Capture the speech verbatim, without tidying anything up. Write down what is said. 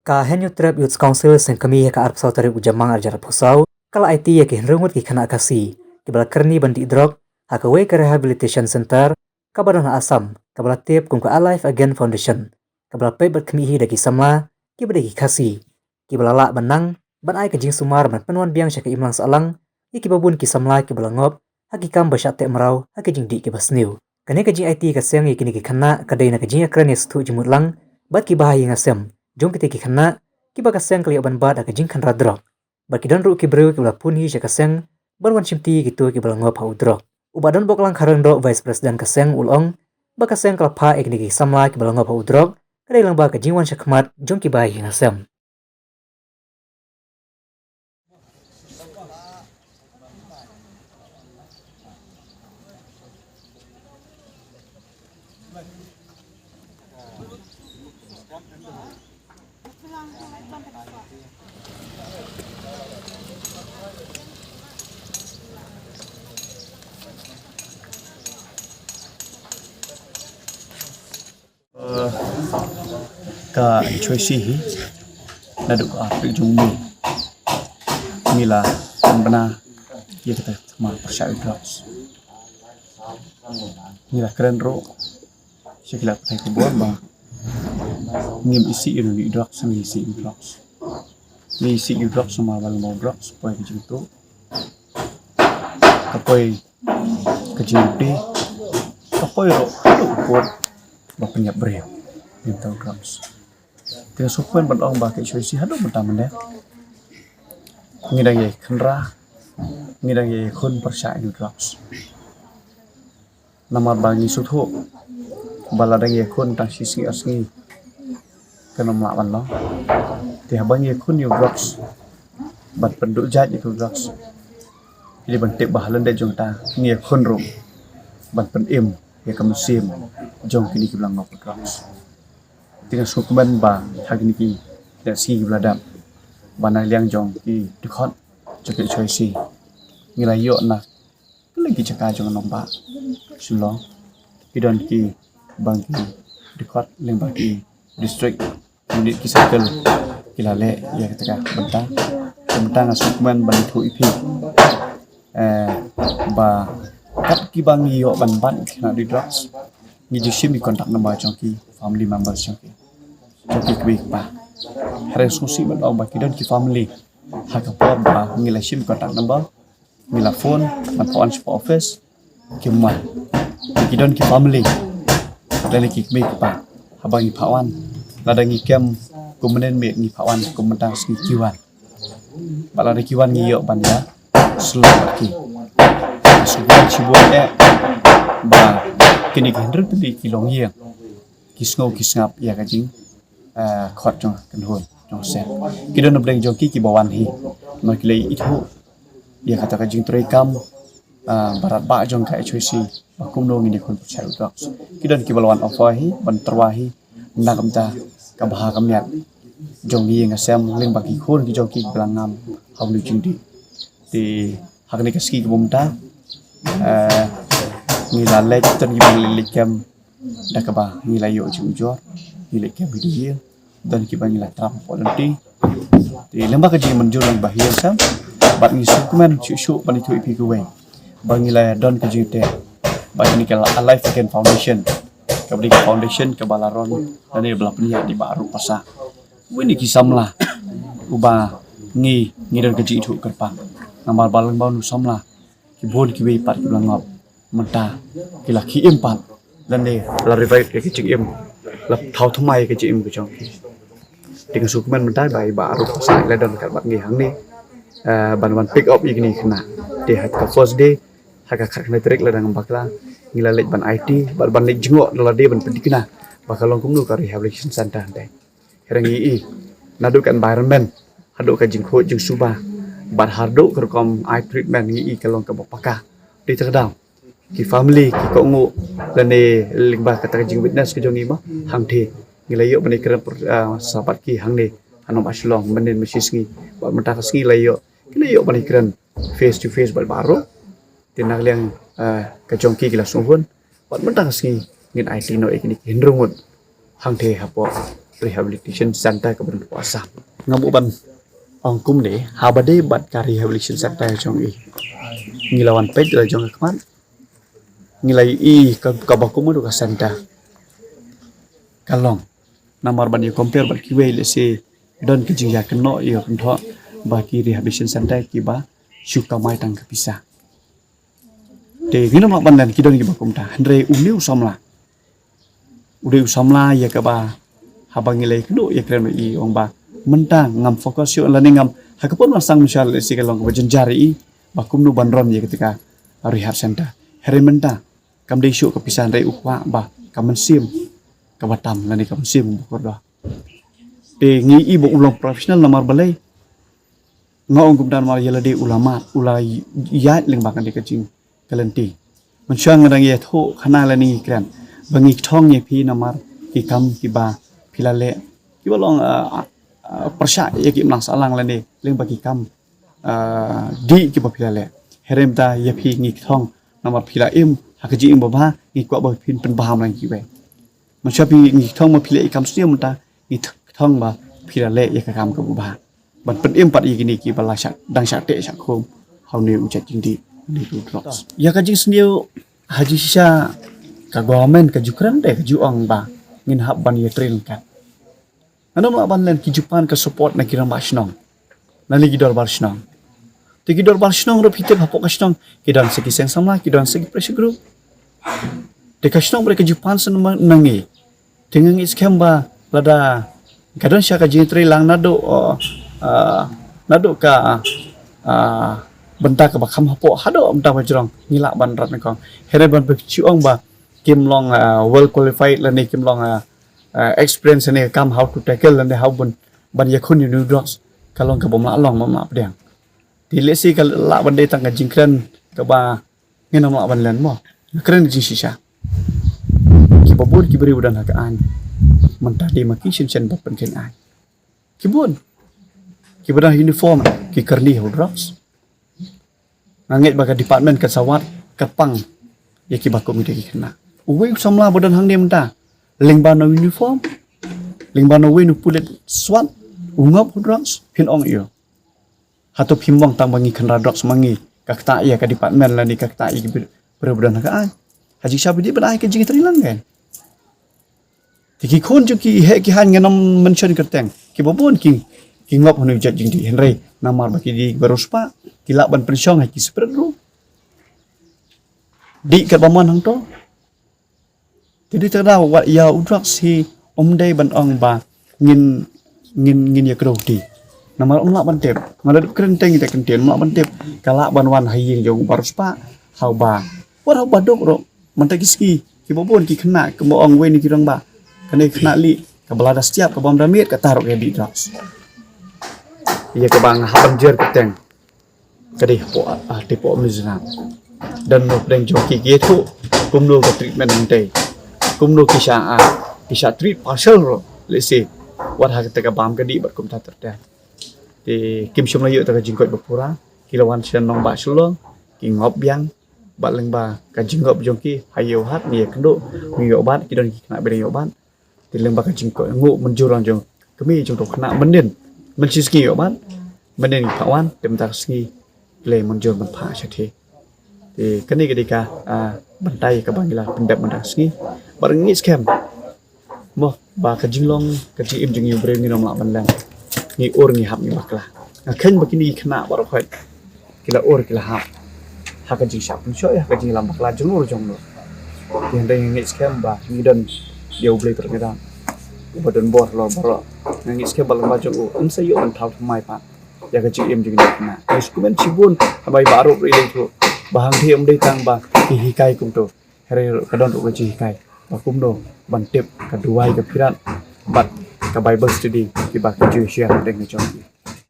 Ka Hynñiewtrep Youth Council sngewkhmih ha ka arphew saw tarik u Jymmang arhajar arphew saw, ka la aiti ïa ki hynriew ngut ki khynnah Khasi, kiba la kyrni ban dih drok, ha kawei ka rehabilitation center, kaba don ha Assam, kaba la tip kum ka Alive Again Foundation, kaba la peit bad khmih hi da ki samla, kiba dei ki Khasi, kiba la lah ban nang, ban ai ka jingsumar ban pynwan biang sha ka imlang sahlang, ïa kiba bun ki samla kiba la ngop, ha ki kam ba shah teh mraw, ha ki jingdih kiba sniew. Kane ka jingaiti ka seng ïa kine ki khynnah, ka dei na ka jingïakren ïasngewthuh jingmut lang, bad ki bahaïing hasem, jong kite ki khynnah, kiba ka seng ka la ïoh ban bat ha ka jingkhynra drok. Bad ki don ruh ki briew kiba la phone hi sha ka seng, ban wan shimti ïa kito kiba la ngop ha u drok. U Bah Donbok Langkhareng Doh, Vice President ka seng u la ong, ba ka seng ka la phah ïa kine ki samla kiba la ngop ha u drok, ka dei lyngba ka jingwan shakhmat, jong ki bahaïing hasem. Eh, ka H Y C hi, naduh ka arphew jong ngi, ngi la pynbna ïa kata ka thma pyrshah ïa drugs. Ngi la kren ruh sha ki lad pathai khubor ba ngim isih ïa u drugs, ngi isih ïa drugs. Ngi isih ïa drugs namar ba lem bad drugs poi ka jingtuh, ka poi ka jingpyrdi, ka poi ruh haduh ka pud ba pynïap briew. Mental drugs. Te nga sngewkmen ban ong ba ka H Y C haduh mynta mynne, ngi dang ïa khynra, ngi dang ïa khun pyrshah ïa drugs. Namar ba ngi sngewthuh ba lada ngi ïakhun tang shi sngi ar sngi, kan ym lah ban long. Te haba ngi ïakhun ïa u drugs, ban pynduh jait ïa u drugs, ki dei ban tip ba ha lyndet jong kata ngi ïakhun ruh ban pynim ïa ka mynsiem jong kine kiba la ngop drugs. Te nga sngewkmen ba ha kine ki sngi kiba la dep, ba na liang jong ki dkhot jong ka H Y C, ngi la ïoh na kylleng ki jaka jong ka nongbah Shillong, ki don ki bang ki dkhot lyngba ki district unit, ki circle, ki la leh ïa kata ka bynta. Ka bynta nga sngewkmen ban ïathuh ïa phi, eh, ba kat kiba ngi ïoh ban bat ïa ki khynnah dih drugs, ngi ju shim ïa ki contact number jong ki family members jong ki, jong ki kmie kpa. Hynrei sngewsih ban ong ba ki don ki family, ha ka por ba ngi la shim contact number, ngi la phone ban phah wan shapoh office, kim wan. Ki don ki family, lane ki kmie kpa, haba ngi phah wan, lada ngi kem kum mynne mynmiet ngi phah wan kum mynta ka sngi ki wan. Bad lada ki wan ngi ïoh ban ïasyllok bad ki. Sngewbha shibun eh ba kine ki hynriew tylli ki longïing ki sngew ki sngap ïa ka jing, eh, khot jong ka kynhun jong ka seng. Ki don na pdeng jong ki kiba wan hi, namar ki la ithuh ïa kata ka jingtrei kam, eh, ba radbah jong ka H Y C, ba kumno ngin ïakhun pyrshah ïa u drugs. Ki don kiba la wan offer hi ban tyrwa hi na ka bynta ka bha ka miat jong ngi ïing ka sem lyngba ki khun ki jong ki kiba la ngam ha une u jingdih. Te ha kane ka sngi kaba mynta, eh, ngi la leit, don kiba la leit kem da kaba ngi la ïoh jingujor, ngi leit kem ha ïing, don kiba ngi la trap hapoh lynti. Te lyngba ka jingmynjur lyngba ïing sem, bad ngi sngewkmen shuh shuh ban ïathuh ïa phi kawei, ba ngi la don ka jingteh bad kane ka Alive Again Foundation, kaba dei ka foundation kaba la run lane ba la pynïaid da i Bah Arup Passah. Uwei na ki samla uba ngi, ngi don ka jingithuh kyrpang, namar ba lyngba une u samla ki bun kiwei pat kiba la ngop mynta ki la khie im pat, lane la revive ïa ka jingim, la thaw thymmai ïa ka jingim ka jong ki. Te nga sngewkmen mynta ba i Bah Arup Passah i la don ryngkat bad ngi hangne, eh, ban wan pick up ïa kine ki khynnah. Te ha ka first day, ha ka khatkhyndai tarik lada ngam bakla, ngi la leit ban aiti bad ban leit jngoh da lade ban pynthikna ba ka long kumno ka rehabilitation center hangtei. Hynrei ngi ïohi naduh ka environment haduh ka jingkhuid jingsuba bad haduh ka rukom ai treatment ngi ïohi ka long kaba paka. Te kata ka daw ki family ki kohnguh lane lyngba kata ka jingwitness ka jong ngi ma hangtei, ngi la ïoh ban ïakren, ah, sa bad ki hangne ha nongbah Shillong mynnin ma shi sngi, bad mynta ka sngi la ïoh, ki la ïoh ban ïakren face to face bad baroh. Te na ka liang, ah, ka jong ki, ki la sngewhun bad mynta ka sngi ngin aiti noh ïa kine ki hynriew ngut hangtei hapoh rehabilitation center kaba don hapoh Assam. Nga buh ban ong kumne, haba dei bad ka rehabilitation center jong i, ngi la wan peit la jong ka khmat, ngi la i ka, kaba kumno ka center ka long. Namar ban ïa compare bad kiwei, lehse don ka jingïakynnoh ïa kynthoh ba ki rehabilitation center kiba shu kamai tang ka pisa. Te ngin ym lah ban len, ki don kiba kumta. Hynrei une u samla, u dei u samla ïa kaba haba ngi leh kynduh ïa kren i ong ba mynta ngam focus shuh lane ngam ha ka pun ba sdang mynshuwa, lehse ka long kaba jynjar i ba kumno ban run ïa kata ka rehab center. Hynrei mynta kam dei shuh ka pisa, hynrei u kwah ba ka mynsiem kaba tam lane ka mynsiem ba kordor. Te ngi i ba u long professional namar balei nga ong kumta, namar ïa lade u la mad, u la ïaid lyngba kane ka jingkylliang. Mynshuwa nga dang ïathuh khana lane ngi kren ba ngi kthong ïa phi namar ki kam kiba phi la leh kiba long, ah, ah, ah, pyrshah ïa ki imlang sahlang lane lyngba ki kam, ah, dih kiba phi la leh. Hynrei mynta ïa phi ngi kthong namar phi la im ha ka jingim babha, ngi kwah ba phin pynbha lang kiwei. Mynshuwa phi, ngi kthong ba phi leh ïa ka kam sniew, mynta ngi kthong ba phi la leh ïa ka kam kaba bha ban pynim pat ïa kine kiba la shah, dang shah teh shah khum ha une u jait jingdih, une u drugs. Ïa ka jingsniew, ha jingshisha ka government ka ju kren te ka ju ong ba ngin hap ban ïatrei ryngkat. Ngan ym lah ban len, ki ju pan ka support na ki rangbah shnong, na ki dorbar shnong. Te ki dorbar shnong ruh phi tip hapoh ka shnong ki don sa ki seng samla, ki don sa ki pressure group. Te ka shnong bad ka ju pan sa na ngi. Te nga ngeit skhem ba lada ka don sha ka jingïatrei lang naduh, uh, uh, naduh ka, uh, bynta kaba kham hapoh haduh bynta ba jrong, ngi lah ban rat nyngkong. Hynrei ban phi ong ba kim long, uh, well qualified lane kim long, uh, uh, experience ne kam how to tackle lane how ban, ban ïakhun ïa une u drugs, ka long kaba ym lah long, ym lah pdiang. Te lehse ka lah ban dei tang ka jingkren kaba ngin ym lah ban len mo. Nga kren jingshisha. Kiba bun ki briew ba don ha ka aiñ mynta dei ma ki shen shen ba pynkheiñ aiñ. Ki bun kiba don ha uniform ki kyrni ha u drugs. Nga ngeit ba ka department kan sa wad kyrpang ïa kiba kum kita ki khynnah. Uwei u samla ba don hangne mynta lyngba na uniform, lyngba na uwei na u pulit SWAT, u ngop ha u drugs, phin ong ïa u, hato phim ong tang ba ngi kynra drugs ma ngi, ka ktah ïa ka department lane ka ktah ïa ki briew ba don ha ka aiñ? Ha jingshisha ba dei ban ai ka jingïatrei lang kan. Te ki khun jong ki heh ki haiñ, ngan ym mention kyrteng, kiba bun ki, ki ngop ha une u jait jingdih, hynrei namar ba ki dei ba riewspah, ki lah ban pynshong ha ki separate room. Dih katba mon hangto. Te dei te da wat ïa u drugs hi, ym dei ban ong ba ngin, ngin, ngin ïa kdew dih. Namar ym lah ban tip. Nga la dep kren teng ïa ka kyntien, ym lah ban tip. Ka lah ban wan ha ïing jong u ba riewspah, ha u ba, wat ha u ba duk ruh. Mynta ki sngi kiba bun ki khynnah, kumba ong uwei na ki rangbah, kane ka khynnah lieh kaba lada stiap, kaba ym da miet, kata ruh ka dih drugs. Ïa kaba nga hap ban jer kyrteng ka dei hapoh, ah, te hapoh Mizoram. Don no pdeng jong ki, ki ïathuh kumno ka treatment hangtei, kumno ki shah, ah, ki shah treat partial ruh, lehse wat ha kata ka bam ka dih bad kumta ter ter. Te kim shym la ïoh ta ka jingkoit ba pura, ki la wan sha nongbah Shillong, ki ngop biang, bad lyngba ka jingngop jong ki, ha ïew hat ngi ïakynduh, ngi ïoh bat, ki don ki khynnah ba dang ïoh bat. Te lyngba ka jingkoit nguh mynjur lang jong kmie jong u khynnah, mynnin, mynshisngi ïoh bat, mynnin ki phah wan, te mynta ka sngi ki la mynjur ban phah shathie. Te kane ka dei ka, ah, bynta kaba ngi la pyndep mynta ka sngi. Bad nga ngeit skhem mo ba ka jinglong ka jingim jong ngi u briew ngin ym lah ban leh. Ngi ur, ngi hap, ngi bakla. Nga kheiñ ba kine ki khynnah baroh khoit ki la ur, ki la hap ha ka jingshah pynshoi, ha ka jingïalam bakla jong u jong u. Te hynrei nga ngeit skhem ba ngi don ïa U Blei tyrngada uba don bor halor baroh. Nga ngeit skhem ba lyngba jong u yn sa ïoh ban thaw thymmai pat ïa ka jingim jong ngi ki khynnah. Ngi sngewkmen shibun haba i Bah Arup i la ïathuh ba hangthie ym dei tang ba ki hikai kumto, hynrei ka don ruh ka jinghikai ba kumno ban tip ka duwai, ka phirat bad ka Bible study kiba ki ju share hapdeng ka jong ki.